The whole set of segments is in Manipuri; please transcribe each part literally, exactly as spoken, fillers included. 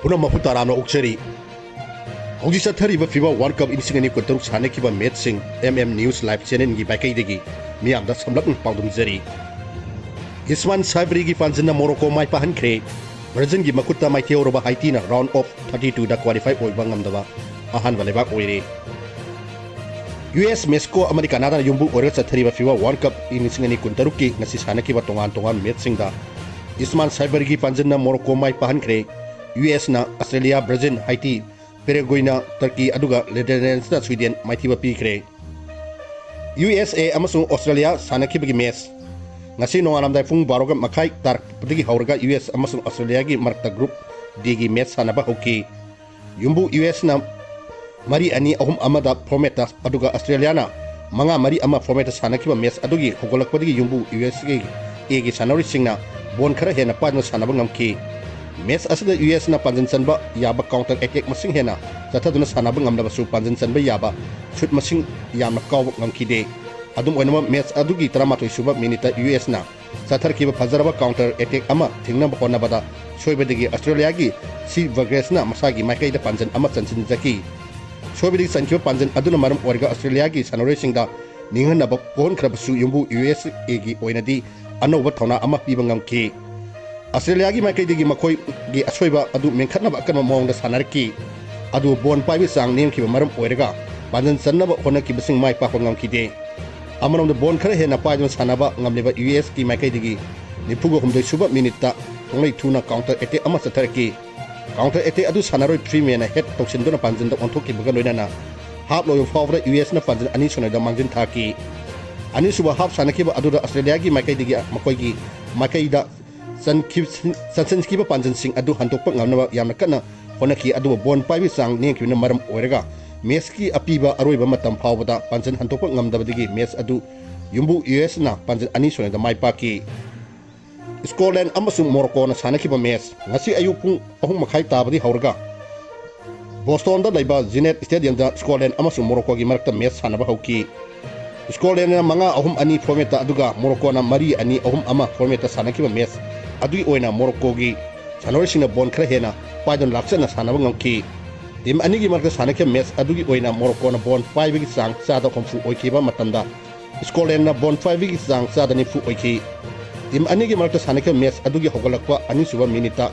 ꯄꯨꯝꯅꯃꯛꯄꯨ ꯇꯔꯥꯝꯅ ꯑꯣꯛꯆꯔꯤ꯫ ꯍꯧꯖꯤꯛ ꯆꯠꯊꯔꯤꯕ ꯐꯤꯐꯥ ꯋꯥꯔꯜ ꯀꯞ ꯏꯁꯤꯡ ꯑꯅꯤ ꯀꯨꯟꯇꯔꯨꯛ ꯁꯥꯟꯅꯈꯤꯕ ꯃꯦꯠꯁꯁꯤꯡ ꯑꯦꯝ ꯑꯦꯝ ꯅ꯭ꯌꯨꯁ ꯂꯥꯏꯚ ꯆꯦꯅꯦꯜꯒꯤ ꯃꯥꯏꯀꯩꯗꯒꯤ ꯃꯤꯌꯥꯝꯗ ꯁꯝꯂꯞꯅ ꯄꯥꯎꯗꯝꯖꯔꯤ꯫ ꯏꯁꯃꯥꯟ ꯁꯥꯏꯕꯔꯤꯒꯤ ꯄꯥꯟꯖꯤꯟꯅ ꯃꯣꯔꯣꯀꯣ ꯃꯥꯏ ꯄꯥꯛꯍꯟꯈ꯭ꯔꯦ꯫ ꯕ꯭ꯔꯥꯖꯤꯜꯒꯤ ꯃꯈꯨꯠꯇ ꯃꯥꯏꯊꯤꯍꯧꯔꯕ ꯍꯥꯏꯇꯤꯅ ꯔꯥꯎꯟ ꯑꯣꯐ ꯊꯥꯔꯇꯤ ꯇꯨꯗ ꯀ꯭ꯋꯥꯂꯤꯐꯥꯏ ꯑꯣꯏꯕ ꯉꯝꯗꯕ ꯑꯍꯥꯟꯕ ꯂꯩꯕꯥꯛ ꯑꯣꯏꯔꯦ꯫ ꯌꯨ ꯑꯦꯁ, ꯃꯦꯛꯁꯤꯀꯣ ꯑꯃꯗꯤ ꯀꯅꯥꯗꯥꯅ ꯌꯨꯝꯕꯨ ꯑꯣꯏꯔꯒ ꯆꯠꯊꯔꯤꯕ ꯐꯤꯐꯥ ꯋꯥꯔꯜ ꯀꯞ ꯏꯁꯤꯡ ꯑꯅꯤ ꯀꯨꯟꯇꯔꯨꯛꯀꯤ ꯉꯁꯤ ꯁꯥꯟꯅꯈꯤꯕ ꯇꯣꯉꯥꯟ ꯇꯣꯉꯥꯟꯕ ꯃꯦꯠꯁꯁꯤꯡꯗ ꯏꯁꯃꯥꯟ ꯁꯥꯏꯕꯔꯤꯒꯤ ꯄꯥꯟꯖꯤꯟꯅ ꯃꯣꯔꯣꯀꯣ ꯃꯥꯏ ꯄꯥꯛꯍꯟꯈ꯭ꯔꯦ꯫ ꯌꯨ ꯑꯦꯁꯅ ꯑꯁꯇ꯭ꯔꯦꯂꯤꯌꯥ, ꯕ꯭ꯔꯥꯖꯤꯜ, ꯍꯥꯏꯇꯤ, ꯄꯦꯔꯦꯒꯣꯏꯅ ꯇꯔꯀꯤ, ꯑꯗꯨꯒ ꯅꯦꯗꯔꯂꯦꯟꯗꯁꯅ ꯁ꯭ꯋꯤꯗꯦꯟ ꯃꯥꯏꯊꯤꯕ ꯄꯤꯈ꯭ꯔꯦ꯫ ꯌꯨ ꯑꯦꯁ ꯑꯦ ꯑꯃꯁꯨꯡ ꯑꯁꯇ꯭ꯔꯦꯂꯤꯌꯥ ꯁꯥꯟꯅꯈꯤꯕꯒꯤ ꯃꯦꯠꯁ ꯉꯁꯤ ꯅꯣꯡꯉꯥꯜꯂꯝꯗꯥꯏ ꯄꯨꯡ ꯕꯥꯔꯣꯒ ꯃꯈꯥꯏ ꯇꯥꯔꯛꯄꯗꯒꯤ ꯍꯧꯔꯒ ꯌꯨ ꯑꯦꯁ ꯑꯃꯁꯨꯡ ꯑꯁꯇ꯭ꯔꯦꯂꯤꯌꯥꯒꯤ ꯃꯔꯛꯇ ꯒ꯭ꯔꯨꯞ ꯗꯤꯒꯤ ꯃꯦꯠꯁ ꯁꯥꯟꯅꯕ ꯍꯧꯈꯤ꯫ ꯌꯨꯝꯕꯨ ꯌꯨ ꯑꯦꯁꯅ ꯃꯔꯤ ꯑꯅꯤ ꯑꯍꯨꯝ ꯑꯃꯗ ꯐꯣꯔꯃꯦꯠꯇ, ꯑꯗꯨꯒ ꯑꯁꯇ꯭ꯔꯦꯂꯤꯌꯥꯅ ꯃꯉꯥ ꯃꯔꯤ ꯑꯃ ꯐꯣꯔꯃꯦꯠꯇ ꯁꯥꯟꯅꯈꯤꯕ ꯃꯦꯠꯁ ꯑꯗꯨꯒꯤ ꯍꯧꯒꯠꯂꯛꯄꯗꯒꯤ ꯌꯨꯝꯕꯨ ꯌꯨ ꯑꯦꯁ ꯑꯦꯒꯤ ꯁꯥꯟꯅꯔꯣꯏꯁꯤꯡꯅ ꯕꯣꯜ ꯈꯔ ꯍꯦꯟꯅ ꯄꯥꯏꯗꯨꯅ ꯁꯥꯟꯅꯕ ꯉꯝꯈꯤ꯫ ꯃꯦꯠꯁ ꯑꯁꯤꯗ ꯌꯨ ꯑꯦꯁꯅ ꯄꯥꯟꯖꯤꯟ ꯆꯟꯕ ꯌꯥꯕ ꯀꯥꯎꯟꯇꯔ ꯑꯦꯇꯦꯛ ꯃꯁꯤꯡ ꯍꯦꯟꯅ ꯆꯠꯊꯗꯨꯅ ꯁꯥꯟꯅꯕ ꯉꯝꯂꯕꯁꯨ ꯄꯥꯟꯖꯤꯟ ꯆꯟꯕ ꯌꯥꯕ ꯁꯨꯠ ꯃꯁꯤꯡ ꯌꯥꯝꯅ ꯀꯥꯎꯕ ꯉꯝꯈꯤꯗꯦ꯫ ꯑꯗꯨꯝ ꯑꯣꯏꯅꯃꯛ, ꯃꯦꯠꯁ ꯑꯗꯨꯒꯤ ꯇꯔꯥꯃꯥꯊꯣꯏ ꯁꯨꯕ ꯃꯤꯅꯤꯠꯇ ꯌꯨ ꯑꯦꯁꯅ ꯆꯠꯊꯔꯛꯈꯤꯕ ꯐꯖꯔꯕ ꯀꯥꯎꯟꯇꯔ ꯑꯦꯇꯦꯛ ꯑꯃ ꯊꯤꯡꯅꯕ ꯍꯣꯠꯅꯕꯗ ꯁꯣꯏꯕꯗꯒꯤ ꯑꯁꯇ꯭ꯔꯦꯂꯤꯌꯥꯒꯤ ꯁꯤ ꯚꯒ꯭ꯔꯦꯁꯅ ꯃꯁꯥꯒꯤ ꯃꯥꯏꯀꯩꯗ ꯄꯥꯟꯖꯤꯟ ꯑꯃ ꯆꯟꯁꯤꯟꯖꯈꯤ꯫ ꯁꯣꯏꯕꯗꯒꯤ ꯆꯟꯈꯤꯕ ꯄꯥꯟꯖꯤꯟ ꯑꯗꯨꯅ ꯃꯔꯝ ꯑꯣꯏꯔꯒ ꯑꯁꯇ꯭ꯔꯦꯂꯤꯌꯥꯒꯤ ꯁꯥꯟꯅꯔꯣꯏꯁꯤꯡꯗ ꯅꯤꯡꯍꯟꯅꯕ ꯄꯣꯛꯍꯟꯈ꯭ꯔꯕꯁꯨ ꯌꯨꯝꯕꯨ ꯌꯨ ꯑꯦꯁ ꯑꯦꯒꯤ ꯑꯣꯏꯅꯗꯤ ꯑꯅꯧꯕ ꯊꯧꯅꯥ ꯑꯃ ꯄꯤꯕ ꯉꯝꯈꯤ꯫ ꯑꯁꯇ꯭ꯔꯦꯂꯤꯌꯥꯒꯤ ꯃꯥꯏꯀꯩꯗꯒꯤ ꯃꯈꯣꯏꯒꯤ ꯑꯁꯣꯏꯕ ꯑꯗꯨ ꯃꯦꯟꯈꯠꯅꯕ ꯑꯀꯟꯕ ꯃꯑꯣꯡꯗ ꯁꯥꯟꯅꯔꯛꯈꯤ꯫ ꯑꯗꯨꯕꯨ ꯕꯣꯜ ꯄꯥꯏꯕꯒꯤ ꯆꯥꯡ ꯅꯦꯝꯈꯤꯕ ꯃꯔꯝ ꯑꯣꯏꯔꯒ ꯄꯥꯟꯖꯤꯟ ꯆꯟꯅꯕ ꯍꯣꯠꯅꯈꯤꯕꯁꯤꯡ ꯃꯥꯏ ꯄꯥꯛꯄ ꯉꯝꯈꯤꯗꯦ꯫ ꯑꯃꯔꯣꯝꯗ ꯕꯣꯜ ꯈꯔ ꯍꯦꯟꯅ ꯄꯥꯏꯗꯨꯅ ꯁꯥꯟꯅꯕ ꯉꯝꯂꯤꯕ ꯌꯨ ꯑꯦꯁꯀꯤ ꯃꯥꯏꯀꯩꯗꯒꯤ ꯅꯤꯐꯨꯒ ꯍꯨꯝꯗꯣꯏ ꯁꯨꯕ ꯃꯤꯅꯤꯠꯇ ꯊꯣꯡꯂꯩ ꯊꯨꯅ ꯀꯥꯎꯟꯇꯔ ꯑꯦꯇꯦꯛ ꯑꯃ ꯆꯠꯊꯔꯛꯈꯤ꯫ ꯀꯥꯎꯟꯇꯔ ꯑꯦꯇꯦꯛ ꯑꯗꯨ ꯁꯥꯟꯅꯔꯣꯏ ꯐ꯭ꯔꯤꯃꯦꯟꯅ ꯍꯦꯗ ꯇꯧꯁꯤꯟꯗꯨꯅ ꯄꯥꯟꯖꯤꯟꯗ ꯑꯣꯟꯊꯣꯛꯈꯤꯕꯒ ꯂꯣꯏꯅꯅ ꯍꯥꯞ ꯂꯣꯏꯕ ꯐꯥꯎꯕꯗ ꯌꯨ ꯑꯦꯁꯅ ꯄꯥꯟꯖꯤꯟ ꯑꯅꯤ ꯁꯨꯞꯅꯗ ꯃꯥꯡꯖꯤꯟ ꯊꯥꯈꯤ꯫ ꯑꯅꯤꯁꯨꯕ ꯍꯥꯞ ꯁꯥꯟꯅꯈꯤꯕ ꯑꯗꯨꯗ ꯑꯁꯇ꯭ꯔꯦꯂꯤꯌꯥꯒꯤ ꯃꯥꯏꯀꯩꯗꯒꯤ ꯃꯈꯣꯏꯒꯤ ꯃꯥꯏꯀꯩꯗ ꯆꯟꯈꯤꯕ-, ꯆꯟꯁꯤꯟꯈꯤꯕ ꯄꯥꯟꯖꯤꯟꯁꯤꯡ ꯑꯗꯨ ꯍꯟꯗꯣꯛꯄ ꯉꯝꯅꯕ ꯌꯥꯝꯅ ꯀꯟꯅ ꯍꯣꯠꯅꯈꯤ, ꯑꯗꯨꯕꯨ ꯕꯣꯜ ꯄꯥꯏꯕꯒꯤ ꯆꯥꯡ ꯅꯦꯝꯈꯤꯕꯅ ꯃꯔꯝ ꯑꯣꯏꯔꯒ ꯃꯦꯠꯁꯀꯤ ꯑꯄꯤꯕ ꯑꯔꯣꯏꯕ ꯃꯇꯝ ꯐꯥꯎꯕꯗ ꯄꯥꯟꯖꯤꯟ ꯍꯟꯗꯣꯛꯄ ꯉꯝꯗꯕꯗꯒꯤ ꯃꯦꯠꯁ ꯑꯗꯨ ꯌꯨꯝꯕꯨ ꯌꯨ ꯑꯦꯁꯅ ꯄꯥꯟꯖꯤꯟ ꯑꯅꯤ ꯁꯨꯞꯅꯗ ꯃꯥꯏ ꯄꯥꯛꯈꯤ꯫ ꯁ꯭ꯀꯣꯠꯂꯦꯟ ꯑꯃꯁꯨꯡ ꯃꯣꯔꯣꯀꯣꯅ ꯁꯥꯟꯅꯈꯤꯕ ꯃꯦꯠꯁ ꯉꯁꯤ ꯑꯌꯨꯛ ꯄꯨꯡ ꯑꯍꯨꯝ ꯃꯈꯥꯏ ꯇꯥꯕꯗꯤ ꯍꯧꯔꯒ ꯕꯣꯁꯇꯣꯟꯗ ꯂꯩꯕ ꯖꯤꯅꯦꯠ ꯁ꯭ꯇꯦꯗꯤꯌꯝꯗ ꯁ꯭ꯀꯣꯠꯂꯦꯟ ꯑꯃꯁꯨꯡ ꯃꯣꯔꯣꯀꯣꯒꯤ ꯃꯔꯛꯇ ꯃꯦꯠꯁ ꯁꯥꯟꯅꯕ ꯍꯧꯈꯤ꯫ ꯁ꯭ꯀꯣꯠꯂꯦꯟꯅ ꯃꯉꯥ ꯑꯍꯨꯝ ꯑꯅꯤ ꯐꯣꯔꯃꯦꯠꯇ, ꯑꯗꯨꯒ ꯃꯣꯔꯣꯀꯣꯅ ꯃꯔꯤ ꯑꯅꯤ ꯑꯍꯨꯝ ꯑꯃ ꯐꯣꯔꯃꯦꯠꯇ ꯁꯥꯟꯅꯈꯤꯕ ꯃꯦꯠꯁ ꯑꯗꯨꯒꯤ ꯑꯣꯏꯅ ꯃꯣꯔꯣꯀꯣꯒꯤ ꯁꯥꯟꯅꯔꯣꯏꯁꯤꯡꯅ ꯕꯣꯜ ꯈꯔ ꯍꯦꯟꯅ ꯄꯥꯏꯗꯨꯅ ꯂꯥꯛꯆꯠꯅ ꯁꯥꯟꯅꯕ ꯉꯝꯈꯤ꯫ ꯇꯤꯝ ꯑꯅꯤꯒꯤ ꯃꯔꯛꯇ ꯁꯥꯟꯅꯈꯤꯕ ꯃꯦꯠꯆ ꯑꯗꯨꯒꯤ ꯑꯣꯏꯅ ꯃꯣꯔꯣꯀꯣꯅ ꯕꯣꯜ ꯄꯥꯏꯕꯒꯤ ꯆꯥꯡ ꯆꯥꯗ ꯍꯨꯝꯐꯨ ꯑꯣꯏꯈꯤꯕ ꯃꯇꯝꯗ, ꯁ꯭ꯀꯣꯠꯂꯦꯟꯗꯅ ꯕꯣꯜ ꯄꯥꯏꯕꯒꯤ ꯆꯥꯡ ꯆꯥꯗ ꯅꯤꯐꯨ ꯑꯣꯏꯈꯤ꯫ ꯇꯤꯝ ꯑꯅꯤꯒꯤ ꯃꯔꯛꯇ ꯁꯥꯟꯅꯈꯤꯕ ꯃꯦꯠꯆ ꯑꯗꯨꯒꯤ ꯍꯧꯒꯠꯂꯛꯄ ꯑꯅꯤꯁꯨꯕ ꯃꯤꯅꯤꯠꯇ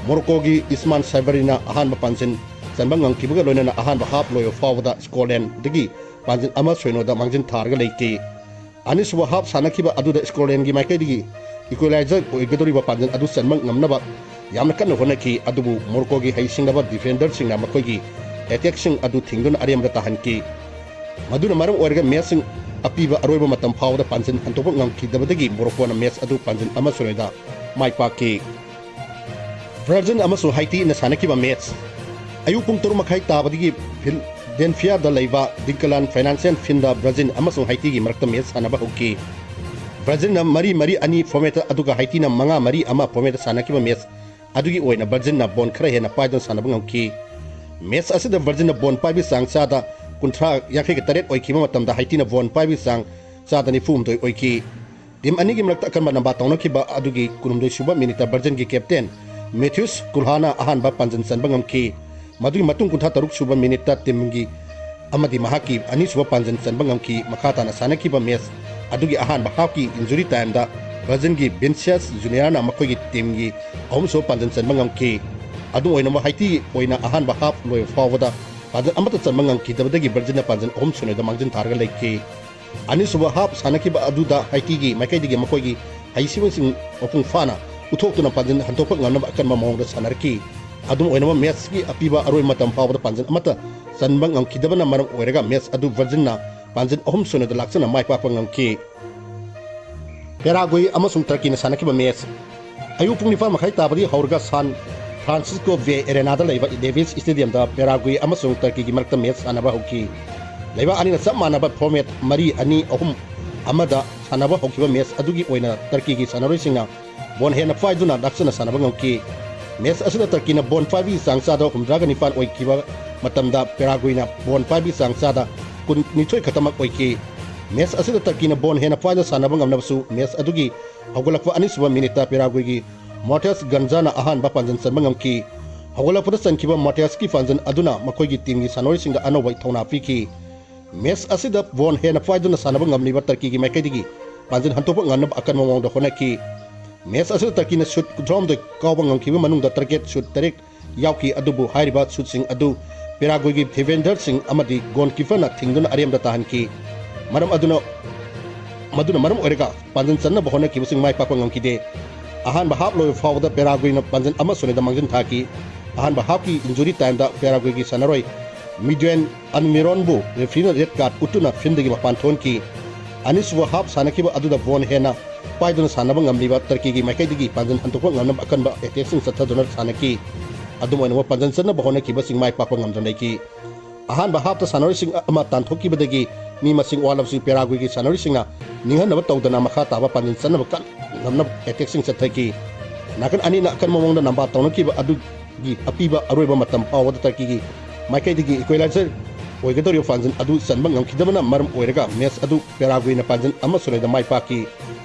ꯃꯣꯔꯣꯀꯣꯒꯤ ꯏꯁꯃꯥꯟ ꯁꯥꯏꯕꯔꯤꯅ ꯑꯍꯥꯟꯕ ꯄꯥꯟꯖꯤꯟ ꯆꯟꯕ ꯉꯝꯈꯤꯕꯒ ꯂꯣꯏꯅꯅ ꯑꯍꯥꯟꯕ ꯍꯥꯞ ꯂꯣꯏꯕ ꯐꯥꯎꯕꯗ ꯁ꯭ꯀꯣꯠꯂꯦꯟꯗꯒꯤ ꯄꯥꯟꯖꯤꯟ ꯑꯃ ꯁꯣꯏꯅꯣꯗ ꯃꯥꯡꯖꯤꯟ ꯊꯥꯔꯒ ꯂꯩꯈꯤ꯫ ꯑꯅꯤꯁꯨꯕ ꯍꯥꯞ ꯁꯥꯟꯅꯈꯤꯕ ꯑꯗꯨꯗ ꯁ꯭ꯀꯣꯠꯂꯦꯟꯗꯒꯤ ꯃꯥꯏꯀꯩꯗꯒꯤ ꯏꯀ꯭ꯋꯦꯂꯥꯏꯖꯔ ꯑꯣꯏꯒꯗꯧꯔꯤꯕ ꯄꯥꯟꯖꯤꯟ ꯑꯗꯨ ꯆꯟꯕ ꯉꯝꯅꯕ ꯌꯥꯝꯅ ꯀꯟꯅ ꯍꯣꯠꯅꯈꯤ, ꯑꯗꯨꯕꯨ ꯃꯣꯔꯣꯀꯣꯒꯤ ꯍꯩꯁꯤꯡꯂꯕ ꯗꯤꯐꯦꯟꯗꯔꯁꯤꯡꯅ ꯃꯈꯣꯏꯒꯤ ꯑꯦꯇꯦꯛꯁꯤꯡ ꯑꯗꯨ ꯊꯤꯡꯗꯨꯅ ꯑꯔꯦꯝꯕꯗ ꯇꯥꯍꯟꯈꯤ꯫ ꯃꯗꯨꯅ ꯃꯔꯝ ꯑꯣꯏꯔꯒ ꯃꯦꯠꯆꯁꯤꯡ ꯑꯄꯤꯕ ꯑꯔꯣꯏꯕ ꯃꯇꯝ ꯐꯥꯎꯕꯗ ꯄꯥꯟꯖꯤꯟ ꯍꯟꯗꯣꯛꯄ ꯉꯝꯈꯤꯗꯕꯗꯒꯤ ꯃꯣꯔꯣꯀꯣꯅ ꯃꯦꯠꯆ ꯑꯗꯨ ꯄꯥꯟꯖꯤꯟ ꯑꯃ ꯁꯣꯏꯗ ꯃꯥꯏ ꯄꯥꯛꯈꯤ꯫ ꯕ꯭ꯔꯥꯖꯤꯜ ꯑꯃꯁꯨꯡ ꯍꯥꯏꯇꯤꯅ ꯁꯥꯟꯅꯈꯤꯕ ꯃꯦꯠꯆ꯫ ꯑꯌꯨꯛ ꯄꯨꯡ ꯇꯔꯨꯛ ꯃꯈꯥꯏ ꯇꯥꯕꯗꯒꯤ ꯐꯤꯜꯗꯦꯟꯐꯤꯌꯥꯗ ꯂꯩꯕ ꯗꯤꯡꯀꯂꯥꯟ ꯐꯥꯏꯅꯥꯟꯁꯤꯌꯦꯜ ꯐꯤꯜꯗ ꯕ꯭ꯔꯥꯖꯤꯜ ꯑꯃꯁꯨꯡ ꯍꯥꯏꯇꯤꯒꯤ ꯃꯔꯛꯇ ꯃꯦꯠꯆ ꯁꯥꯟꯅꯕ ꯍꯧꯈꯤ꯫ ꯕ꯭ꯔꯥꯖꯤꯜꯅ ꯃꯔꯤ ꯃꯔꯤ ꯑꯅꯤ ꯐꯣꯔꯃꯦꯠꯇ, ꯑꯗꯨꯒ ꯍꯥꯏꯇꯤꯅ ꯃꯉꯥ ꯃꯔꯤ ꯑꯃ ꯐꯣꯔꯃꯦꯠꯇ ꯁꯥꯟꯅꯈꯤꯕ ꯃꯦꯠꯆ ꯑꯗꯨꯒꯤ ꯑꯣꯏꯅ ꯕ꯭ꯔꯥꯖꯤꯜꯅ ꯕꯣꯜ ꯈꯔ ꯍꯦꯟꯅ ꯄꯥꯏꯗꯨꯅ ꯁꯥꯟꯅꯕ ꯉꯝꯈꯤ꯫ ꯃꯦꯠꯆ ꯑꯁꯤꯗ ꯕ꯭ꯔꯥꯖꯤꯜꯅ ꯕꯣꯜ ꯄꯥꯏꯕꯒꯤ ꯆꯥꯡ ꯆꯥꯗ ꯀꯨꯟꯊ꯭ꯔꯥ, ꯌꯥꯡꯈꯩꯒ ꯇꯔꯦꯠ ꯑꯣꯏꯈꯤꯕ ꯃꯇꯝꯗ ꯍꯥꯏꯇꯤꯅ ꯕꯣꯜ ꯄꯥꯏꯕꯒꯤ ꯆꯥꯡ ꯆꯥꯗ ꯅꯤꯐꯨ ꯍꯨꯝꯗꯣꯏ ꯑꯣꯏꯈꯤ꯫ ꯇꯤꯝ ꯑꯅꯤꯒꯤ ꯃꯔꯛꯇ ꯑꯀꯟꯕ ꯂꯝꯕꯥ ꯇꯧꯅꯈꯤꯕ ꯑꯗꯨꯒꯤ ꯀꯨꯟꯍꯨꯝꯗꯣꯏ ꯁꯨꯕ ꯃꯤꯅꯤꯠꯇ ꯕ꯭ꯔꯥꯖꯤꯜꯒꯤ ꯀꯦꯞꯇꯦꯟ ꯃꯦꯊ꯭ꯌꯨꯁ ꯀꯨꯜꯍꯥꯅ ꯑꯍꯥꯟꯕ ꯄꯥꯟꯖꯤꯟ ꯆꯟꯕ ꯉꯝꯈꯤ꯫ ꯃꯗꯨꯒꯤ ꯃꯇꯨꯡ ꯀꯨꯟꯊ꯭ꯔꯥ ꯇꯔꯨꯛ ꯁꯨꯕ ꯃꯤꯅꯤꯠꯇ ꯇꯤꯝꯒꯤ ꯑꯃꯗꯤ ꯃꯍꯥꯛꯀꯤ ꯑꯅꯤꯁꯨꯕ ꯄꯥꯟꯖꯤꯟ ꯆꯟꯕ ꯉꯝꯈꯤ꯫ ꯃꯈꯥ ꯇꯥꯅ ꯁꯥꯟꯅꯈꯤꯕ ꯃꯦꯆ ꯑꯗꯨꯒꯤ ꯑꯍꯥꯟꯕ ꯍꯥꯞꯀꯤ ꯏꯟꯖꯨꯔꯤ ꯇꯥꯏꯝꯗ ꯕ꯭ꯔꯥꯖꯤꯜꯒꯤ ꯚꯤꯟꯁꯤꯌꯁ ꯖꯨꯅꯤꯌꯔꯅ ꯃꯈꯣꯏꯒꯤ ꯇꯤꯝꯒꯤ ꯑꯍꯨꯝꯁꯨꯕ ꯄꯥꯟꯖꯤꯟ ꯆꯟꯕ ꯉꯝꯈꯤ꯫ ꯑꯗꯨꯝ ꯑꯣꯏꯅꯃꯛ ꯍꯥꯏꯇꯤ ꯑꯣꯏꯅ ꯑꯍꯥꯟꯕ ꯍꯥꯞ ꯂꯣꯏꯕ ꯐꯥꯎꯕꯗ ꯄꯥꯟꯖꯤꯟ ꯑꯃꯠꯇ ꯆꯟꯕ ꯉꯝꯈꯤꯗꯕꯗꯒꯤ ꯕ꯭ꯔꯥꯖꯤꯜꯅ ꯄꯥꯟꯖꯤꯟ ꯑꯍꯨꯝ ꯁꯣꯏꯅꯗ ꯃꯥꯡꯖꯤꯟ ꯊꯥꯔꯒ ꯂꯩꯈꯤ꯫ ꯑꯅꯤꯁꯨꯕ ꯍꯥꯞ ꯁꯥꯟꯅꯈꯤꯕ ꯑꯗꯨꯗ ꯍꯥꯏꯇꯤꯒꯤ ꯃꯥꯏꯀꯩꯗꯒꯤ ꯃꯈꯣꯏꯒꯤ ꯍꯩꯁꯤꯡꯕꯁꯤꯡ ꯃꯄꯨꯡ ꯐꯥꯅ ꯎꯠꯊꯣꯛꯇꯨꯅ ꯄꯥꯟꯖꯤꯟ ꯍꯟꯗꯣꯛꯄ ꯉꯝꯅꯕ ꯑꯀꯟꯕ ꯃꯑꯣꯡꯗ ꯁꯥꯟꯅꯔꯛꯈꯤ꯫ ꯑꯗꯨꯝ ꯑꯣꯏꯅꯃꯛ ꯃꯦꯠꯁꯀꯤ ꯑꯄꯤꯕ ꯑꯔꯣꯏꯕ ꯃꯇꯝ ꯐꯥꯎꯕꯗ ꯄꯥꯟꯖꯤꯟ ꯑꯃꯠꯇ ꯆꯟꯕ ꯉꯝꯈꯤꯗꯕꯅ ꯃꯔꯝ ꯑꯣꯏꯔꯒ ꯃꯦꯠꯁ ꯑꯗꯨ ꯕ꯭ꯔꯥꯖꯤꯜꯅ ꯄꯥꯟꯖꯤꯟ ꯑꯍꯨꯝ ꯁꯣꯏꯅꯗ ꯂꯥꯛꯆꯅ ꯃꯥꯏ ꯄꯥꯛꯄ ꯉꯝꯈꯤ꯫ ꯄꯦꯔꯥꯒꯨꯏ ꯑꯃꯁꯨꯡ ꯇꯔꯀꯤꯅ ꯁꯥꯟꯅꯈꯤꯕ ꯃꯦꯠꯁ꯫ ꯑꯌꯨꯛ ꯄꯨꯡ ꯅꯤꯄꯥꯟ ꯃꯈꯥꯏ ꯇꯥꯕꯗꯒꯤ ꯍꯧꯔꯒ ꯁꯥꯟ ꯐ꯭ꯔꯥꯟꯁꯤꯁꯀꯣ ꯕꯦ ꯑꯦꯔꯦꯅꯥꯗ ꯂꯩꯕ ꯗꯦꯕꯤꯁ ꯁ꯭ꯇꯦꯗꯤꯌꯝꯗ ꯄꯦꯔꯥꯒꯨꯏ ꯑꯃꯁꯨꯡ ꯇꯔꯀꯤꯒꯤ ꯃꯔꯛꯇ ꯃꯦꯠꯁ ꯁꯥꯟꯅꯕ ꯍꯧꯈꯤ꯫ ꯂꯩꯕꯥꯛ ꯑꯅꯤꯅ ꯆꯞ ꯃꯥꯟꯅꯕ ꯐꯣꯔꯃꯦꯠ ꯃꯔꯤ ꯑꯅꯤ ꯑꯍꯨꯝ ꯑꯃꯗ ꯁꯥꯟꯅꯕ ꯍꯧꯈꯤꯕ ꯃꯦꯠꯁ ꯑꯗꯨꯒꯤ ꯑꯣꯏꯅ ꯇꯔꯀꯤꯒꯤ ꯁꯥꯟꯅꯔꯣꯏꯁꯤꯡꯅ ꯕꯣꯜ ꯍꯦꯟꯅ ꯄꯥꯏꯗꯨꯅ ꯂꯥꯛꯆꯅ ꯁꯥꯟꯅꯕ ꯉꯝꯈꯤ꯫ ꯃꯦꯠꯁ ꯑꯁꯤꯗ ꯇꯔꯀꯤꯅ ꯕꯣꯜ ꯄꯥꯏꯕꯒꯤ ꯆꯥꯡ ꯆꯥꯗ ꯍꯨꯝꯗ꯭ꯔꯥꯒ ꯅꯤꯄꯥꯟ ꯑꯣꯏꯈꯤꯕ ꯃꯇꯝꯗ ꯄꯦꯔꯥꯒꯨꯏꯅ ꯕꯣꯜ ꯄꯥꯏꯕꯒꯤ ꯆꯥꯡ ꯆꯥꯗ ꯀꯨꯟꯅꯤꯊꯣꯏ ꯈꯛꯇꯃꯛ ꯑꯣꯏꯈꯤ꯫ ꯃꯦꯠꯁ ꯑꯁꯤꯗ ꯇꯔꯀꯤꯅ ꯕꯣꯜ ꯍꯦꯟꯅ ꯄꯥꯏꯗꯨꯅ ꯁꯥꯟꯅꯕ ꯉꯝꯂꯕꯁꯨ ꯃꯦꯠꯁ ꯑꯗꯨꯒꯤ ꯍꯧꯒꯠꯂꯛꯄ ꯑꯅꯤꯁꯨꯕ ꯃꯤꯅꯤꯠꯇ ꯄꯦꯔꯥꯒꯨꯏꯒꯤ ꯃꯣꯔꯇꯦꯁ ꯒꯟꯖꯥꯅ ꯑꯍꯥꯟꯕ ꯄꯥꯟꯖꯤꯟ ꯆꯟꯕ ꯉꯝꯈꯤ꯫ ꯍꯧꯒꯠꯂꯛꯄꯗ ꯆꯟꯈꯤꯕ ꯃꯥꯇꯤꯌꯥꯁꯀꯤ ꯄꯥꯟꯖꯟ ꯑꯗꯨꯅ ꯃꯈꯣꯏꯒꯤ ꯇꯤꯝꯒꯤ ꯁꯥꯟꯅꯔꯣꯏꯁꯤꯡꯗ ꯑꯅꯧꯕ ꯊꯧꯅꯥ ꯄꯤꯈꯤ꯫ ꯃꯦꯆ ꯑꯁꯤꯗ ꯕꯣꯜ ꯍꯦꯟꯅ ꯄꯥꯏꯗꯨꯅ ꯁꯥꯟꯅꯕ ꯉꯝꯂꯤꯕ ꯇꯔꯀꯤꯒꯤ ꯃꯥꯏꯀꯩꯗꯒꯤ ꯄꯥꯟꯖꯟ ꯍꯟꯗꯣꯛꯄ ꯉꯝꯅꯕ ꯑꯀꯟꯕ ꯃꯑꯣꯡꯗ ꯍꯣꯠꯅꯈꯤ꯫ ꯃꯦꯆ ꯑꯁꯤꯗ ꯇꯔꯀꯤꯅ ꯁꯨꯠ ꯀꯨꯟꯊ꯭ꯔꯥꯍꯨꯝꯗꯣꯏ ꯀꯥꯎꯕ ꯉꯝꯈꯤꯕ ꯃꯅꯨꯡꯗ ꯇꯥꯔꯒꯦꯠ ꯁꯨꯠ ꯇꯔꯦꯠ ꯌꯥꯎꯈꯤ, ꯑꯗꯨꯕꯨ ꯍꯥꯏꯔꯤꯕ ꯁꯨꯠꯁꯤꯡ ꯑꯗꯨ ꯄꯦꯔꯥꯒ꯭ꯋꯦꯒꯤ ꯗꯤꯐꯦꯟꯗꯔꯁꯤꯡ ꯑꯃꯗꯤ ꯒꯣꯜꯀꯤꯄꯔꯅ ꯊꯤꯡꯗꯨꯅ ꯑꯔꯦꯝꯕꯗ ꯇꯥꯍꯟꯈꯤ꯫ ꯃꯔꯝ ꯑꯗꯨꯅ, ꯃꯗꯨꯅ ꯃꯔꯝ ꯑꯣꯏꯔꯒ ꯄꯥꯟꯖꯟ ꯆꯟꯅꯕ ꯍꯣꯠꯅꯈꯤꯕꯁꯤꯡ ꯃꯥꯏ ꯄꯥꯛꯄ ꯉꯝꯈꯤꯗꯦ꯫ ꯑꯍꯥꯟꯕ ꯍꯥꯞ ꯂꯣꯏꯕ ꯐꯥꯎꯕꯗ ꯄꯦꯔꯥꯒ꯭ꯋꯦꯅ ꯄꯥꯟꯖꯟ ꯑꯃ ꯁꯣꯏꯅꯗ ꯃꯥꯡꯖꯤꯟ ꯊꯥꯈꯤ꯫ ꯑꯍꯥꯟꯕ ꯍꯥꯞꯀꯤ ꯏꯟꯖꯨꯔꯤ ꯇꯥꯏꯝꯗ ꯄꯦꯔꯥꯒ꯭ꯋꯦꯒꯤ ꯁꯥꯟꯅꯔꯣꯏ ꯃꯤꯒ꯭ꯋꯦꯟ ꯑꯟꯃꯤꯔꯣꯟꯕꯨ ꯔꯦꯐ꯭ꯔꯤꯅ ꯔꯦꯗ ꯀꯥꯔꯗ ꯎꯠꯇꯨꯅ ꯐꯤꯜꯗꯒꯤ ꯃꯄꯥꯟ ꯊꯣꯛꯍꯟꯈꯤ꯫ ꯑꯅꯤꯁꯨꯕ ꯍꯥꯞ ꯁꯥꯟꯅꯈꯤꯕ ꯑꯗꯨꯗ ꯕꯣꯜ ꯍꯦꯟꯅ ꯄꯥꯏꯗꯨꯅ ꯁꯥꯟꯅꯕ ꯉꯝꯂꯤꯕ ꯇꯔꯀꯤꯒꯤ ꯃꯥꯏꯀꯩꯗꯒꯤ ꯄꯥꯟꯖꯟ ꯍꯟꯗꯣꯛꯄ ꯉꯝꯅꯕ ꯑꯀꯟꯕ ꯑꯦꯇꯦꯛꯁꯤꯡ ꯆꯠꯊꯗꯨꯅ ꯁꯥꯟꯅꯈꯤ꯫ ꯑꯗꯨꯝ ꯑꯣꯏꯅꯃꯛ ꯄꯥꯟꯖꯟ ꯆꯟꯅꯕ ꯍꯣꯠꯅꯈꯤꯕꯁꯤꯡ ꯃꯥꯏ ꯄꯥꯛꯄ ꯉꯝꯗꯨꯅ ꯂꯩꯈꯤ꯫ ꯑꯍꯥꯟꯕ ꯍꯥꯞꯇ ꯁꯥꯟꯅꯔꯣꯏꯁꯤꯡ ꯑꯃ ꯇꯥꯟꯊꯣꯛꯈꯤꯕꯗꯒꯤ ꯃꯤ ꯃꯁꯤꯡ ꯋꯥꯠꯂꯕꯁꯨ ꯄꯦꯔꯥꯒ꯭ꯋꯦꯒꯤ ꯁꯥꯟꯅꯔꯣꯏꯁꯤꯡꯅ ꯅꯤꯡꯍꯟꯅꯕ ꯇꯧꯗꯅ ꯃꯈꯥ ꯇꯥꯕ ꯄꯥꯟꯖꯤꯜ ꯆꯟꯅꯕ ꯀꯟ-, ꯉꯝꯅꯕ ꯑꯦꯇꯦꯛꯁꯤꯡ ꯆꯠꯊꯈꯤ꯫ ꯅꯥꯀꯟ ꯑꯅꯤꯅ ꯑꯀꯟꯕ ꯃꯑꯣꯡꯗ ꯅꯝꯕꯥ ꯇꯧꯅꯈꯤꯕ ꯑꯗꯨꯒꯤ ꯑꯄꯤꯕ ꯑꯔꯣꯏꯕ ꯃꯇꯝ ꯐꯥꯎꯕꯗ ꯇꯔꯀꯤꯒꯤ ꯃꯥꯏꯀꯩꯗꯒꯤ ꯏꯀ꯭ꯋꯦꯂꯥꯏꯖꯔ ꯑꯣꯏꯒꯗꯧꯔꯤꯕ ꯄꯥꯟꯖꯤꯜ ꯑꯗꯨ ꯆꯟꯕ ꯉꯝꯈꯤꯗꯕꯅ ꯃꯔꯝ ꯑꯣꯏꯔꯒ ꯃꯦꯆ ꯑꯗꯨ ꯄꯦꯔꯥꯒ꯭ꯋꯦꯅ ꯄꯥꯟꯖꯤꯜ ꯑꯃ ꯁꯣꯏꯅꯗ ꯃꯥꯏ ꯄꯥꯛꯈꯤ꯫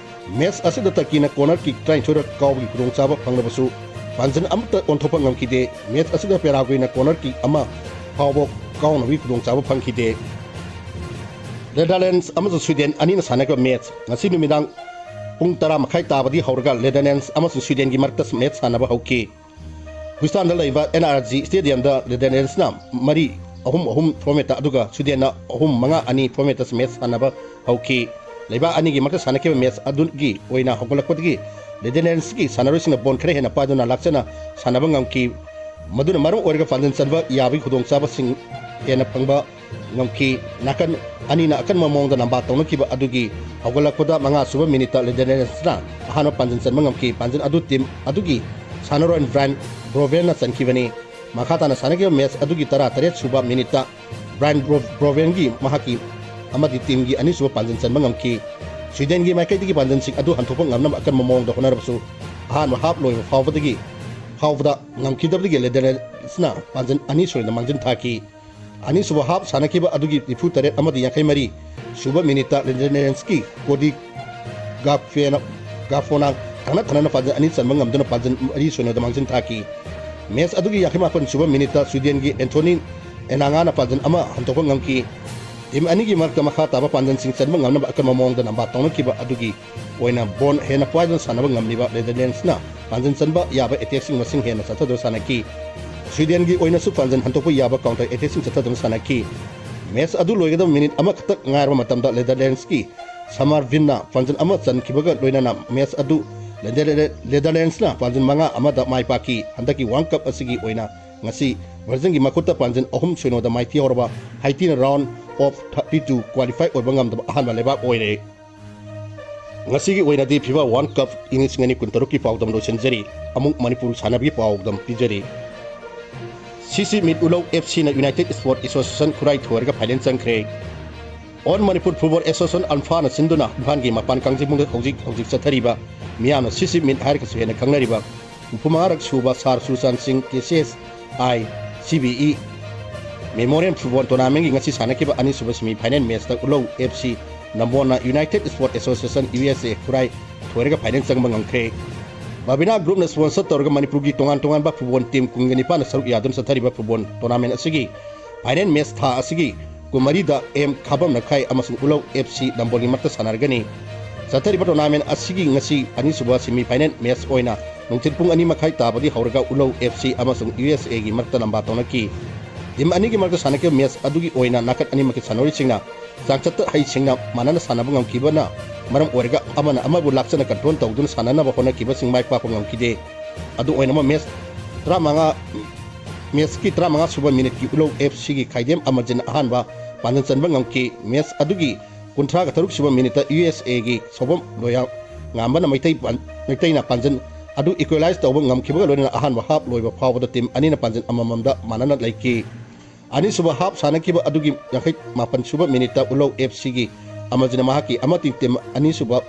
ꯃꯦꯆ ꯑꯁꯤꯗ ꯇꯔꯀꯤꯅ ꯀꯣꯔꯅꯔ ꯀꯤꯛ ꯇꯔꯥꯅꯤꯊꯣꯏꯔꯛ ꯀꯥꯎꯕꯒꯤ ꯈꯨꯗꯣꯡꯆꯥꯕ ꯐꯪꯂꯕꯁꯨ ꯄꯥꯟꯖꯤꯜ ꯑꯃꯠꯇ ꯑꯣꯟꯊꯣꯛꯄ ꯉꯝꯈꯤꯗꯦ꯫ ꯃꯦꯆ ꯑꯁꯤꯗ ꯄꯦꯔꯥꯒ꯭ꯋꯦꯅ ꯀꯣꯔꯅꯔ ꯀꯤꯛ ꯑꯃ ꯐꯥꯎꯕ ꯀꯥꯎꯅꯕꯒꯤ ꯈꯨꯗꯣꯡꯆꯥꯕ ꯐꯪꯈꯤꯗꯦ꯫ ꯅꯦꯗꯔꯂꯦꯟꯗꯁ ꯑꯃꯁꯨꯡ ꯁ꯭ꯋꯤꯗꯦꯟ ꯑꯅꯤꯅ ꯁꯥꯟꯅꯈꯤꯕ ꯃꯦꯆ ꯉꯁꯤ ꯅꯨꯃꯤꯗꯥꯡ ꯄꯨꯡ ꯇꯔꯥ ꯃꯈꯥꯏ ꯇꯥꯕꯗꯒꯤ ꯍꯧꯔꯒ ꯅꯦꯗꯔꯂꯦꯟꯗꯁ ꯑꯃꯁꯨꯡ ꯁ꯭ꯋꯤꯗꯦꯟꯒꯤ ꯃꯔꯛꯇ ꯃꯦꯆ ꯁꯥꯟꯅꯕ ꯍꯧꯈꯤ꯫ ꯍ꯭ꯌꯨꯁꯇꯟꯗ ꯂꯩꯕ ꯑꯦꯟ ꯑꯥꯔ ꯖꯤ ꯁ꯭ꯇꯦꯗꯤꯌꯝꯗ ꯅꯦꯗꯔꯂꯦꯟꯗꯁꯅ ꯃꯔꯤ ꯑꯍꯨꯝ ꯑꯍꯨꯝ ꯐꯣꯔꯃꯦꯠꯇ ꯑꯗꯨꯒ ꯁ꯭ꯋꯤꯗꯦꯟꯅ ꯑꯍꯨꯝ ꯃꯉꯥ ꯑꯅꯤ ꯐꯣꯔꯃꯦꯠꯇ ꯃꯦꯆ ꯁꯥꯟꯅꯕ ꯍꯧꯈꯤ꯫ ꯂꯩꯕꯥꯛ ꯑꯅꯤꯒꯤ ꯃꯔꯛꯇ ꯁꯥꯟꯅꯈꯤꯕ ꯃꯦꯆ ꯑꯗꯨꯒꯤ ꯑꯣꯏꯅ ꯍꯧꯒꯠꯂꯛꯄꯗꯒꯤ ꯅꯦꯗꯔꯂꯦꯟꯗꯁꯀꯤ ꯁꯥꯟꯅꯔꯣꯏꯁꯤꯡꯅ ꯕꯣꯜ ꯈꯔ ꯍꯦꯟꯅ ꯄꯥꯏꯗꯨꯅ ꯂꯥꯛꯆꯅ ꯁꯥꯟꯅꯕ ꯉꯝꯈꯤ꯫ ꯃꯗꯨꯅ ꯃꯔꯝ ꯑꯣꯏꯔꯒ ꯄꯥꯟꯖꯤꯜ ꯆꯟꯕ ꯌꯥꯕꯒꯤ ꯈꯨꯗꯣꯡꯆꯥꯕꯁꯤꯡ ꯍꯦꯟꯅ ꯐꯪꯕ ꯉꯝꯈꯤ꯫ ꯅꯥꯀꯟ ꯑꯅꯤꯅ ꯑꯀꯟꯕ ꯃꯑꯣꯡꯗ ꯅꯝꯕꯥ ꯇꯧꯅꯈꯤꯕ ꯑꯗꯨꯒꯤ ꯍꯧꯒꯠꯂꯛꯄꯗ ꯃꯉꯥꯁꯨꯕ ꯃꯤꯅꯤꯠꯇ ꯅꯦꯗꯔꯂꯦꯟꯗꯁꯅ ꯑꯍꯥꯟꯕ ꯄꯥꯟꯖꯤꯜ ꯆꯟꯕ ꯉꯝꯈꯤ꯫ ꯄꯥꯟꯖꯤꯜ ꯑꯗꯨ ꯇꯤꯝ ꯑꯗꯨꯒꯤ ꯁꯥꯟꯅꯔꯣꯏ ꯕ꯭ꯔꯥꯏꯟ ꯕ꯭ꯔꯣꯕꯦꯟꯅ ꯆꯟꯈꯤꯕꯅꯤ꯫ ꯃꯈꯥ ꯇꯥꯅ ꯁꯥꯟꯅꯈꯤꯕ ꯃꯦꯆ ꯑꯗꯨꯒꯤ ꯇꯔꯥꯇꯔꯦꯠ ꯁꯨꯕ ꯃꯤꯅꯤꯠꯇ ꯕ꯭ꯔꯥꯏꯟ ꯕ꯭ꯔꯣ-, ꯕ꯭ꯔꯣꯕꯦꯟꯒꯤ ꯃꯍꯥꯛꯀꯤ ꯑꯃꯗꯤ ꯇꯤꯝꯒꯤ ꯑꯅꯤꯁꯨꯕ ꯄꯥꯟꯖꯤꯜ ꯆꯟꯕ ꯉꯝꯈꯤ꯫ ꯁ꯭ꯋꯤꯗꯦꯟꯒꯤ ꯃꯥꯏꯀꯩꯗꯒꯤ ꯄꯥꯟꯖꯤꯜꯁꯤꯡ ꯑꯗꯨ ꯍꯟꯊꯣꯛꯄ ꯉꯝꯅꯕ ꯑꯀꯟꯕ ꯃꯑꯣꯡꯗ ꯍꯣꯠꯅꯔꯕꯁꯨ ꯑꯍꯥꯟꯕ ꯍꯥꯞ ꯂꯣꯏꯕ ꯐꯥꯎꯕꯗꯒꯤ, ꯐꯥꯎꯕꯗ ꯉꯝꯈꯤꯗꯕꯗꯒꯤ ꯅꯦꯗꯔꯂꯦꯟꯗꯁꯅ ꯄꯥꯟꯖꯤꯜ ꯑꯅꯤ ꯁꯣꯏꯗꯅ ꯃꯥꯡꯖꯤꯟ ꯊꯥꯈꯤ꯫ ꯑꯅꯤꯁꯨꯕ ꯍꯥꯞ ꯁꯥꯟꯅꯈꯤꯕ ꯑꯗꯨꯒꯤ ꯅꯤꯐꯨ ꯇꯔꯦꯠ ꯑꯃꯗꯤ ꯌꯥꯡꯈꯩ ꯃꯔꯤ ꯁꯨꯕ ꯃꯤꯅꯤꯠꯇ ꯅꯦꯗꯔꯂꯦꯟꯗꯁꯀꯤ ꯀꯣꯗꯤ ꯒꯥꯐꯦꯅ, ꯒꯥꯐꯣꯅ ꯊꯪꯅ ꯊꯪꯅꯅ ꯄꯥꯟꯖꯤꯜ ꯑꯅꯤ ꯆꯟꯕ ꯉꯝꯗꯨꯅ ꯄꯥꯟꯖꯤꯜ ꯃꯔꯤ ꯁꯣꯏꯅꯗ ꯃꯥꯡꯖꯤꯟ ꯊꯥꯈꯤ꯫ Match ꯑꯗꯨꯒꯤ ꯌꯥꯡꯈꯩ ꯃꯥꯄꯟ ꯁꯨꯕ ꯃꯤꯅꯤꯠꯇ ꯁ꯭ꯋꯤꯗꯦꯟꯒꯤ ꯑꯦꯟꯊꯣꯅꯤ ꯑꯦꯅꯥꯉꯥꯅ ꯄꯥꯟꯖꯟ ꯑꯃ ꯍꯟꯗꯣꯛꯄ ꯉꯝꯈꯤ꯫ Team ꯑꯅꯤꯒꯤ ꯃꯔꯛꯇ ꯃꯈꯥ ꯇꯥꯕ ꯄꯥꯟꯖꯟꯁꯤꯡ ꯆꯟꯕ ꯉꯝꯅꯕ ꯑꯀꯟꯕ ꯃꯑꯣꯡꯗ ꯂꯝꯕꯥ ꯇꯧꯅꯈꯤꯕ ꯑꯗꯨꯒꯤ ꯑꯣꯏꯅ ꯕꯣꯜ ꯍꯦꯟꯅ ꯄꯥꯏꯗꯨꯅ ꯁꯥꯟꯅꯕ ꯉꯝꯂꯤꯕ ꯅꯦꯗꯔꯂꯦꯟꯗꯁꯅ ꯄꯥꯟꯖꯟ ꯆꯟꯕ ꯌꯥꯕ attackꯁꯤꯡ ꯃꯁꯤꯡ ꯍꯦꯟꯅ ꯆꯠꯊꯗꯨꯅ ꯁꯥꯟꯅꯈꯤ꯫ ꯁ꯭ꯋꯤꯗꯦꯟꯒꯤ ꯑꯣꯏꯅꯁꯨ ꯄꯥꯟꯖꯟ ꯍꯟꯗꯣꯛꯄ ꯌꯥꯕ counter attackꯁꯤꯡ ꯆꯠꯊꯗꯨꯅ ꯁꯥꯟꯅꯈꯤ꯫ Match ꯑꯗꯨ ꯂꯣꯏꯒꯗꯕ ꯃꯤꯅꯤꯠ ꯑꯃꯈꯛꯇ ꯉꯥꯏꯔꯕ ꯃꯇꯝꯗ ꯅꯦꯗꯔꯂꯦꯟꯗꯁꯀꯤ ꯁꯃꯥꯔ ꯚꯤꯟꯅ ꯄꯥꯟꯖꯟ ꯑꯃ ꯆꯟꯈꯤꯕꯒ ꯂꯣꯏꯅꯅ match ꯑꯗꯨ ꯅꯦꯗꯔꯂꯦꯟꯗꯁꯅ ꯄꯥꯟꯖꯟ ꯃꯉꯥ ꯑꯃꯗ ꯃꯥꯏ ꯄꯥꯛꯈꯤ꯫ ꯍꯟꯗꯛꯀꯤ World Cup ꯑꯁꯤꯒꯤ ꯑꯣꯏꯅ ꯉꯁꯤ ꯕ꯭ꯔꯥꯖꯤꯜꯒꯤ ꯃꯈꯨꯠꯇ ꯄꯥꯟꯖꯟ ꯑꯍꯨꯝ ꯁꯤꯅꯣꯗ ꯃꯥꯏꯊꯤꯍꯧꯔꯕ ꯍꯥꯏꯇꯤꯅ round of thirty-two qualify ꯑꯣꯏꯕ ꯉꯝꯗꯕ ꯑꯍꯥꯟꯕ ꯂꯩꯕꯥꯛ ꯑꯣꯏꯔꯦ꯫ ꯉꯁꯤꯒꯤ ꯑꯣꯏꯅꯗꯤ FIFA World Cup ꯏꯪ ꯂꯤꯁꯤꯡ ꯑꯅꯤ ꯀꯨꯟꯇꯔꯨꯛꯀꯤ ꯄꯥꯎꯗꯝ ꯂꯣꯏꯁꯤꯟꯖꯔꯤ꯫ ꯑꯃꯨꯛ ꯃꯅꯤꯄꯨꯔ ꯁꯥꯟꯅꯕꯒꯤ ꯄꯥꯎꯗꯝ ꯄꯤꯖꯔꯤ꯫ ꯁꯤꯁꯤ ꯃꯤꯠ ꯎꯂꯧ ꯑꯦꯐ ꯁꯤꯅ United Sport Association ꯈꯨꯔꯥꯏ ꯊꯣꯏꯔꯒ final ꯆꯪꯈ꯭ꯔꯦ꯫ All Manipur Football Association, ꯑꯜꯐꯥꯅ ꯁꯤꯟꯗꯨꯅ ꯏꯝꯐꯥꯜꯒꯤ ꯃꯄꯥꯟ ꯀꯥꯡꯖꯩꯕꯨꯡꯗ ꯍꯧꯖꯤꯛ ꯍꯧꯖꯤꯛ ꯆꯠꯊꯔꯤꯕ, ꯃꯤꯌꯥꯝꯅ ꯁꯤꯁꯤ ꯃꯤꯠ ꯍꯥꯏꯔꯒꯁꯨ ꯍꯦꯟꯅ ꯈꯪꯅꯔꯤꯕ ꯍꯨꯝꯐꯨ ꯃꯉꯥꯔꯛ ꯁꯨꯕ ꯁꯥꯔ ꯁꯨꯔꯆꯥꯟ ꯁꯤꯡ K C S I C B E Memorial Football Tournamentꯀꯤ ꯉꯁꯤ ꯁꯥꯟꯅꯈꯤꯕ ꯑꯅꯤꯁꯨꯕ semi final matchꯇ ꯎꯂꯧ ꯑꯦꯐ ꯁꯤ ꯅꯝꯕꯣꯜꯅ United Sport Association, U S A, ꯈꯨꯔꯥꯏ ꯊꯣꯏꯔꯒ final ꯆꯪꯕ ꯉꯝꯈ꯭ꯔꯦ꯫ ꯕꯥꯕꯤꯅꯥ Groupꯅ sponsor ꯇꯧꯔꯒ ꯃꯅꯤꯄꯨꯔꯒꯤ ꯇꯣꯉꯥꯟ ꯇꯣꯉꯥꯟꯕ football team ꯀꯨꯟꯒ ꯅꯤꯄꯥꯟꯅ ꯁꯔꯨꯛ ꯌꯥꯗꯨꯅ ꯆꯠꯊꯔꯤꯕ football tournament ꯑꯁꯤꯒꯤ final match ꯊꯥ ꯑꯁꯤꯒꯤ ꯀꯨꯟꯃꯔꯤꯗ ꯑꯦꯝ ꯈꯥꯕꯝ ꯂꯝꯈꯥꯏ ꯑꯃꯁꯨꯡ ꯎꯂꯧ ꯑꯦꯐ ꯁꯤ ꯅꯝꯕꯣꯜꯒꯤ ꯃꯔꯛꯇ ꯁꯥꯟꯅꯔꯒꯅꯤ꯫ ꯆꯠꯊꯔꯤꯕ tournament ꯑꯁꯤꯒꯤ ꯉꯁꯤ ꯑꯅꯤꯁꯨꯕ semi final match ꯑꯣꯏꯅ ꯅꯨꯡꯊꯤꯜ ꯄꯨꯡ ꯑꯅꯤ ꯃꯈꯥꯏ ꯇꯥꯕꯗꯒꯤ ꯍꯧꯔꯒ ꯎꯂꯧ ꯑꯦꯐ ꯁꯤ ꯑꯃꯁꯨꯡ ꯌꯨ ꯑꯦꯁ ꯑꯦꯒꯤ ꯃꯔꯛꯇ ꯂꯝꯕꯥ ꯇꯧꯅꯈꯤ꯫ Team ꯑꯅꯤꯒꯤ ꯃꯔꯛꯇ ꯁꯥꯟꯅꯈꯤꯕ match ꯑꯗꯨꯒꯤ ꯑꯣꯏꯅ ꯅꯥꯀꯟ ꯑꯅꯤꯃꯛꯀꯤ ꯁꯥꯟꯅꯔꯣꯏꯁꯤꯡꯅ ꯆꯥꯡꯆꯠꯇ ꯍꯩꯁꯤꯡꯅ ꯃꯥꯟꯅꯅ ꯁꯥꯟꯅꯕ ꯉꯝꯈꯤꯕꯅ ꯃꯔꯝ ꯑꯣꯏꯔꯒ ꯑꯃꯅ ꯑꯃꯕꯨ ꯂꯥꯛꯆꯅ control ꯇꯧꯗꯨꯅ ꯁꯥꯟꯅꯅꯕ ꯍꯣꯠꯅꯈꯤꯕꯁꯤꯡ ꯃꯥꯏ ꯄꯥꯛꯄ ꯉꯝꯈꯤꯗꯦ꯫ ꯑꯗꯨ ꯑꯣꯏꯅꯃꯛ match ꯇꯔꯥꯃꯉꯥ, matchꯀꯤ ꯇꯔꯥꯃꯉꯥ ꯁꯨꯕ minuteꯀꯤ ꯎꯂꯧ ꯑꯦꯐ ꯁꯤꯒꯤ ꯈꯥꯏꯗꯦꯝ ꯑꯃꯔꯖꯤꯠꯅ ꯑꯍꯥꯟꯕ ꯄꯥꯟꯖꯟ ꯆꯟꯕ ꯉꯝꯈꯤ꯫ Match ꯑꯗꯨꯒꯤ ꯀꯨꯟꯊ꯭ꯔꯥꯒ ꯇꯔꯨꯛ ꯁꯨꯕ minuteꯇ ꯌꯨ ꯑꯦꯁ ꯑꯦꯒꯤ ꯁꯣꯕꯝ ꯂꯣꯌꯥꯉꯥꯝꯕꯅ ꯃꯩꯇꯩ ꯄꯥꯟ-, ꯃꯩꯇꯩꯅ ꯄꯥꯟꯖꯟ ꯑꯗꯨ equalize ꯇꯧꯕ ꯉꯝꯈꯤꯕꯒ ꯂꯣꯏꯅꯅ ꯑꯍꯥꯟꯕ half ꯂꯣꯏꯕ ꯐꯥꯎꯕꯗ team ꯑꯅꯤꯅ ꯄꯥꯟꯖꯟ ꯑꯃꯃꯝꯗ ꯃꯥꯟꯅꯅ ꯂꯩꯈꯤ꯫ ꯑꯅꯤꯁꯨꯕ half ꯁꯥꯟꯅꯈꯤꯕ ꯑꯗꯨꯒꯤ ꯌꯥꯡꯈꯩ ꯃꯥꯄꯟ ꯁꯨꯕ minuteꯇ ꯎꯂꯧ ꯑꯦꯐ ꯁꯤꯒꯤ ꯑꯃꯔꯖꯤꯠꯅ ꯃꯍꯥꯛꯀꯤ ꯑꯃ team, team ꯑꯅꯤꯁꯨꯕ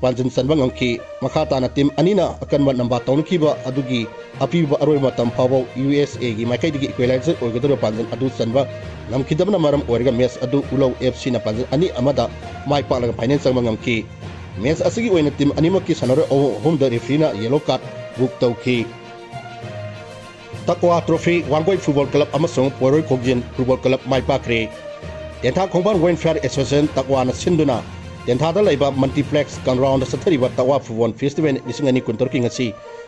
ꯄꯥꯟꯖꯟ ꯆꯟꯕ ꯉꯝꯈꯤ꯫ ꯃꯈꯥ ꯇꯥꯅ team ꯑꯅꯤꯅ ꯑꯀꯟꯕ ꯂꯝꯕꯥ ꯇꯧꯅꯈꯤꯕ ꯑꯗꯨꯒꯤ ꯑꯄꯤꯕ ꯑꯔꯣꯏꯕ ꯃꯇꯝ ꯐꯥꯎꯕ ꯌꯨ ꯑꯦꯁ ꯑꯦꯒꯤ ꯃꯥꯏꯀꯩꯗꯒꯤ equalizer ꯑꯣꯏꯒꯗꯧꯔꯤꯕ ꯄꯥꯟꯖꯟ ꯑꯗꯨ ꯆꯟꯕ ꯉꯝꯈꯤꯗꯕꯅ ꯃꯔꯝ ꯑꯣꯏꯔꯒ match ꯑꯗꯨ ꯎꯂꯧ ꯑꯦꯐ ꯁꯤꯅ ꯄꯥꯟꯖꯟ ꯑꯅꯤ ꯑꯃꯗ ꯃꯥꯏ ꯄꯥꯛꯂꯒ final ꯆꯪꯕ ꯉꯝꯈꯤ꯫ Match ꯑꯁꯤꯒꯤ ꯑꯣꯏꯅ team ꯑꯅꯤꯃꯛꯀꯤ ꯁꯥꯟꯅꯔꯣꯏ ꯑꯍꯨꯝꯗ refereeꯅ yellow card book ꯇꯧꯈꯤ꯫ ꯇꯛꯋꯥ ꯇ꯭ꯔꯣꯐꯤ, ꯋꯥꯡꯒꯣꯏ ꯐꯨꯠꯕꯣꯜ ꯀ꯭ꯂꯕ ꯑꯃꯁꯨꯡ ꯄꯣꯏꯔꯣꯏ ꯈꯣꯡꯖꯤꯟ ꯐꯨꯠꯕꯣꯜ ꯀ꯭ꯂꯕ ꯃꯥꯏ ꯄꯥꯛꯈ꯭ꯔꯦ꯫ ꯇꯦꯟꯊꯥ ꯈꯣꯡꯕꯥꯟ ꯋꯦꯜꯐꯤꯌꯔ ꯑꯦꯁꯣꯁꯤꯌꯦꯁꯟ ꯇꯛꯋꯥꯅ ꯁꯤꯟꯗꯨꯅ ꯇꯦꯟꯊꯥꯗ ꯂꯩꯕ ꯃꯜꯇꯤꯄ꯭ꯂꯦꯛꯁ ꯒ꯭ꯔꯥꯎꯟꯗ ꯆꯠꯊꯔꯤꯕ ꯇꯛꯋꯥ ꯐꯨꯠꯕꯣꯜ ꯐꯦꯁꯇꯤꯚꯦꯜ ꯂꯤꯁꯤꯡ ꯑꯅꯤ ꯀꯨꯟꯇꯔꯨꯛꯀꯤ ꯉꯁꯤ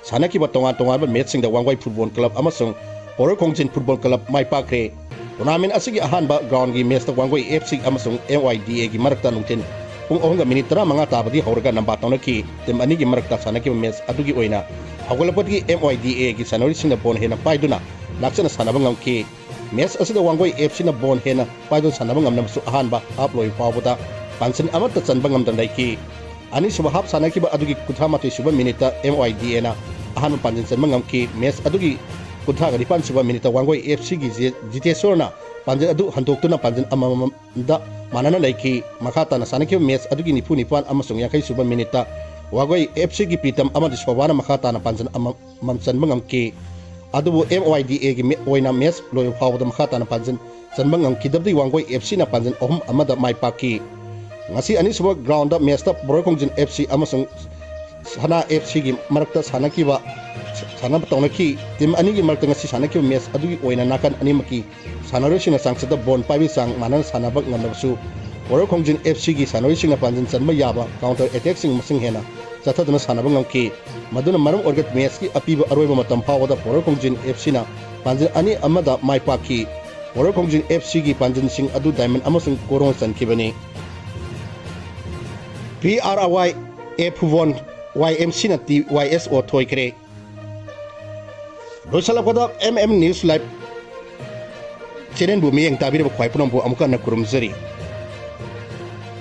ꯁꯥꯟꯅꯈꯤꯕ ꯇꯣꯉꯥꯟ ꯇꯣꯉꯥꯟꯕ ꯃꯦꯠꯁꯁꯤꯡꯗ ꯋꯥꯡꯒꯣꯏ ꯐꯨꯠꯕꯣꯜ ꯀ꯭ꯂꯕ ꯑꯃꯁꯨꯡ ꯄꯣꯏꯔꯣꯏ ꯈꯣꯡꯖꯤꯟ ꯐꯨꯠꯕꯣꯜ ꯀ꯭ꯂꯕ ꯃꯥꯏ ꯄꯥꯛꯈ꯭ꯔꯦ꯫ ꯇꯣꯔꯅꯥꯃꯦꯟ ꯑꯁꯤꯒꯤ ꯑꯍꯥꯟꯕ ꯒ꯭ꯔꯥꯎꯟꯒꯤ ꯃꯦꯠꯁꯇ ꯋꯥꯡꯒꯣꯏ ꯑꯦꯐ ꯁꯤ ꯑꯃꯁꯨꯡ ꯑꯦꯝ ꯋꯥꯏ ꯗꯤ ꯑꯦꯒꯤ ꯃꯔꯛꯇ ꯅꯨꯡꯊꯤꯜ ꯄꯨꯡ ꯑꯍꯨꯝꯒ ꯃꯤꯅꯤꯠ ꯇꯔꯥꯃꯉꯥ ꯇꯥꯕꯗꯒꯤ ꯍꯧꯔꯒ ꯂꯝꯕꯥ ꯇꯧꯅꯈꯤ꯫ ꯇꯤꯝ ꯑꯅꯤꯒꯤ ꯃꯔꯛꯇ ꯁꯥꯟꯅꯈꯤꯕ ꯃꯦꯠꯁ ꯑꯗꯨꯒꯤ ꯑꯣꯏꯅ ꯍꯧꯒꯠꯂꯛꯄꯗꯒꯤ ꯑꯦꯝ ꯋꯥꯏ ꯗꯤ ꯑꯦꯒꯤ ꯁꯥꯟꯅꯔꯣꯏꯁꯤꯡꯅ ꯕꯣꯜ ꯍꯦꯟꯅ ꯄꯥꯏꯗꯨꯅ ꯂꯥꯛꯆꯅ ꯁꯥꯟꯅꯕ ꯉꯝꯈꯤ꯫ ꯃꯦꯠꯁ ꯑꯁꯤꯗ ꯋꯥꯡꯒꯣꯏ ꯑꯦꯐ ꯁꯤꯅ ꯕꯣꯜ ꯍꯦꯟꯅ ꯄꯥꯏꯗꯨꯅ ꯁꯥꯟꯅꯕ ꯉꯝꯂꯕꯁꯨ ꯑꯍꯥꯟꯕ ꯍꯥꯞ ꯂꯣꯏꯕ ꯐꯥꯎꯕꯗ ꯄꯥꯟꯖꯤꯜ ꯑꯃꯠꯇ ꯆꯟꯕ ꯉꯝꯗꯅ ꯂꯩꯈꯤ꯫ ꯑꯅꯤꯁꯨꯕ ꯍꯥꯞ ꯁꯥꯟꯅꯈꯤꯕ ꯑꯗꯨꯒꯤ ꯀꯨꯟꯊ꯭ꯔꯥ ꯃꯥꯊꯣꯏ ꯁꯨꯕ ꯃꯤꯅꯤꯠꯇ ꯑꯦꯝ ꯋꯥꯏ ꯗꯤ ꯑꯦꯅ ꯑꯍꯥꯟꯕ ꯄꯥꯟꯖꯤꯜ ꯆꯟꯕ ꯉꯝꯈꯤ꯫ ꯃꯦꯠꯁ ꯑꯗꯨꯒꯤ ꯀꯨꯟꯊ꯭ꯔꯥꯒ ꯅꯤꯄꯥꯟ ꯁꯨꯕ ꯃꯤꯅꯤꯠꯇ ꯋꯥꯡꯒꯣꯏ ꯑꯦꯐ ꯁꯤꯒꯤ ꯖꯤ-, ꯖꯤꯇꯦꯁꯣꯔꯅ ꯄꯥꯟꯖꯤꯜ ꯑꯗꯨ ꯍꯟꯗꯣꯛꯇꯨꯅ ꯄꯥꯟꯖꯤꯜ ꯑꯃꯃꯝꯗ ꯃꯥꯟꯅꯅ ꯂꯩꯈꯤ꯫ ꯃꯈꯥ ꯇꯥꯅ ꯁꯥꯟꯅꯈꯤꯕ ꯃꯦꯠꯁ ꯑꯗꯨꯒꯤ ꯅꯤꯐꯨ ꯅꯤꯄꯥꯟ ꯑꯃꯁꯨꯡ ꯌꯥꯡꯈꯩ ꯁꯨꯕ ꯃꯤꯅꯤꯠꯇ ꯋꯥꯒꯣꯏ ꯑꯦꯐ ꯁꯤꯒꯤ ꯄ꯭ꯔꯤꯇꯝ ꯑꯃꯗꯤ ꯁꯣꯚꯥꯅ ꯃꯈꯥ ꯇꯥꯅ ꯄꯥꯟꯖꯤꯜ ꯑꯃꯃꯝ ꯆꯟꯕ ꯉꯝꯈꯤ꯫ ꯑꯗꯨꯕꯨ ꯑꯦꯝ ꯋꯥꯏ ꯗꯤ ꯑꯦꯒꯤ ꯃꯦ-, ꯑꯣꯏꯅ ꯃꯦꯠꯁ ꯂꯣꯏꯕ ꯐꯥꯎꯕꯗ ꯃꯈꯥ ꯇꯥꯅ ꯄꯥꯟꯖꯤꯜ ꯆꯟꯕ ꯉꯝꯈꯤꯗꯕꯗꯒꯤ ꯋꯥꯡꯒꯣꯏ ꯑꯦꯐ ꯁꯤꯅ ꯄꯥꯟꯖꯤꯜ ꯑꯍꯨꯝ ꯑꯃꯗ ꯃꯥꯏ ꯄꯥꯛꯈꯤ꯫ ꯉꯁꯤ ꯑꯅꯤꯁꯨꯕ ꯒ꯭ꯔꯥꯎꯟꯗ ꯃꯦꯠꯁꯇ ꯄꯣꯏꯔꯣꯏ ꯈꯣꯡꯖꯤꯟ ꯑꯦꯐ ꯁꯤ ꯑꯃꯁꯨꯡ ꯁꯅꯥ ꯑꯦꯐ ꯁꯤꯒꯤ ꯃꯔꯛꯇ ꯁꯥꯟꯅꯈꯤꯕ, ꯁꯥꯟꯅꯕ ꯇꯧꯅꯈꯤ꯫ ꯇꯤꯝ ꯑꯅꯤꯒꯤ ꯃꯔꯛꯇ ꯉꯁꯤ ꯁꯥꯟꯅꯈꯤꯕ ꯃꯦꯠꯁ ꯑꯗꯨꯒꯤ ꯑꯣꯏꯅ ꯅꯥꯀꯟ ꯑꯅꯤꯃꯛꯀꯤ ꯁꯥꯟꯅꯔꯣꯏꯁꯤꯡꯅ ꯆꯥꯡꯆꯠꯇ ꯕꯣꯜ ꯄꯥꯏꯕꯒꯤ ꯆꯥꯡ ꯃꯥꯟꯅꯅ ꯁꯥꯟꯅꯕ ꯉꯝꯂꯕꯁꯨ, ꯄꯣꯏꯔꯣꯏ ꯈꯣꯡꯖꯤꯟ ꯑꯦꯐ ꯁꯤꯒꯤ ꯁꯥꯟꯅꯔꯣꯏꯁꯤꯡꯅ ꯄꯥꯟꯖꯤꯜ ꯆꯟꯕ ꯌꯥꯕ ꯀꯥꯎꯟꯇꯔ ꯑꯦꯇꯦꯛꯁꯤꯡ ꯃꯁꯤꯡ ꯍꯦꯟꯅ ꯆꯠꯊꯗꯨꯅ ꯁꯥꯟꯅꯕ ꯉꯝꯈꯤ꯫ ꯃꯗꯨꯅ ꯃꯔꯝ ꯑꯣꯏꯔꯒ ꯃꯦꯠꯁꯀꯤ ꯑꯄꯤꯕ ꯑꯔꯣꯏꯕ ꯃꯇꯝ ꯐꯥꯎꯕꯗ ꯄꯣꯏꯔꯣꯏ ꯈꯣꯡꯖꯤꯟ ꯑꯦꯐ ꯁꯤꯅ ꯄꯥꯟꯖꯤꯜ ꯑꯅꯤ ꯑꯃꯗ ꯃꯥꯏ ꯄꯥꯛꯈꯤ꯫ ꯄꯣꯏꯔꯣꯏ ꯈꯣꯡꯖꯤꯟ ꯑꯦꯐ ꯁꯤꯒꯤ ꯄꯥꯟꯖꯤꯜꯁꯤꯡ ꯑꯗꯨ ꯗꯥꯏꯃꯟ ꯑꯃꯁꯨꯡ ꯀꯣꯔꯣꯡ ꯆꯟꯈꯤꯕꯅꯤ꯫ ꯄꯤ ꯑꯥꯔ ꯑꯥꯏ ꯋꯥꯏ ꯑꯦꯐ ꯋꯥꯟ ꯋꯥꯏ ꯑꯦꯝ ꯁꯤꯅ ꯇꯤ ꯋꯥꯏ ꯑꯦꯁ ꯑꯣ ꯊꯣꯏꯈ꯭ꯔꯦ꯫ ꯂꯣꯏꯁꯤꯜꯂꯛꯄꯗ ꯑꯦꯝ ꯑꯦꯝ ꯅ꯭ꯌꯨꯁ ꯂꯥꯏꯚ ꯆꯦꯅꯦꯜꯕꯨ ꯃꯤꯠꯌꯦꯡ ꯇꯥꯕꯤꯔꯤꯕ ꯈ꯭ꯋꯥꯏ ꯄꯨꯝꯅꯃꯛꯄꯨ ꯑꯃꯨꯛꯀ ꯍꯟꯅ ꯈꯨꯔꯨꯝꯖꯔꯤ꯫